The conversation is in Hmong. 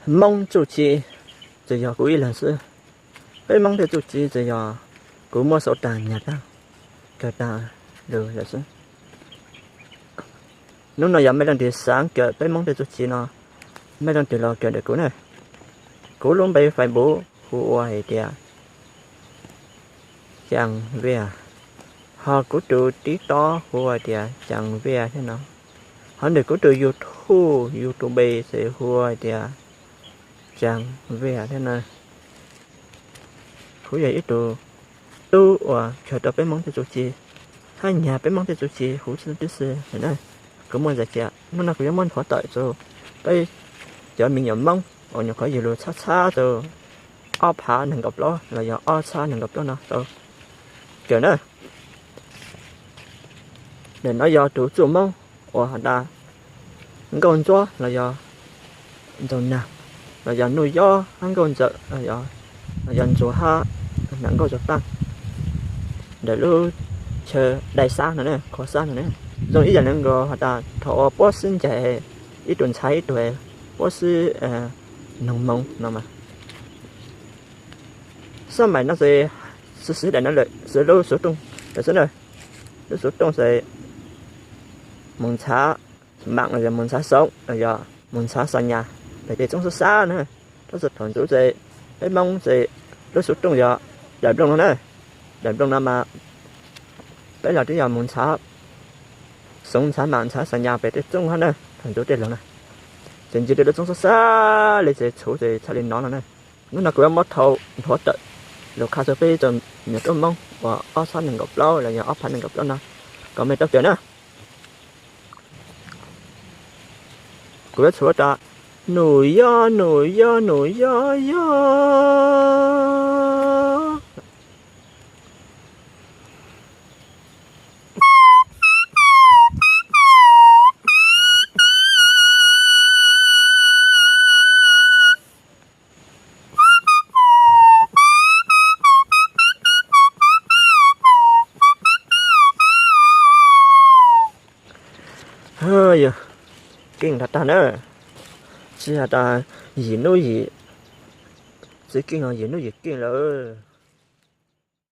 Hmoob txuj ci tsuas yog kuv ib leeg xwb. Peb Hmoob tej txuj ci tsuas yog kuv muab xauv tag nyag tag, kawg tag lawm xwb. Hnub no yog mej leej twg xav kawm peb Hmoob tej txuj ci no, mej leej twg los kawm ntawm kuv na. Kuv lub npe Facebook hu ua hais tias Cam Viaj, ho kuv tus TikTok hu ua tias Cam Viaj thiab no, ho ntawm kuv tus YouTube, YouTube ces hu ua tias Cam Viaj thiab na. Kuv yog ib tug tub uas kawg tau peb Hmoob tej txuj ci, hab nyag peb Hmoob tej txuj ci huv tib si na. Kuv muaj zaj tsam hnub no kuv yuav muab nthuav tawm rau peb cov me nyuam Hmoob uas nyuam qhuav yug lug txhab txhab rau ob phav nees nkaum plaub los yog ob txhab nees nkaum plaub no tau kawm na. Ntawm no yog tus txuj Hmoob uas has tas Nkauj Ntsuab los yog Ntxoog Nag, los yog Nuj Yob hab Nkauj Ntxawm, los yog Ntxuag hab Nam Nkauj Tsaug Taaj, ntawm lub chaw Dai Xab no, Khuav Xab no. Zoo ib yam li nkaus has tas thaum uas puab sib ncaim ib tug ntxhais ib tug, puab sib noog moo no mas, xab maim no ces xwb xwb daim no lawm, xwb lub xuv tooj lawm xwb na. Lub xuv tooj ces moog ntxhav maam los yog moog ntxhav xoov los yog moog ntxhav xa nyas pem tej txoob xab xab na. Tab sis thaum ntxuv ces peb Hmoob ces lub xuv tooj yog daim nplooj no na. Daim nplooj no mas peb los twb yog moog ntxhav xoov ntxhav maam ntxhav xa nyas pem tej txoob hab na, thaum ntxuv tej lug na. Ces ntsia tej lub txoob xab xab li ces txhuv ces txhaj li nov no na. Hnub no kuv yuav muab thau nthuav tawm lug qha rau peb tsoom nyuam tub Hmoob uas ob txhab nees nkaum plaub los yog ob phav nees nkaum plaub no kom mej tau kawm na. Kuv yuav txhuv tas, Nuj Yob, Nuj Yob, Nuj Yob, Yob. Yog keej tag tag na, tsis has tas yim nub yim txiv keej, yim nub yim keej lawm.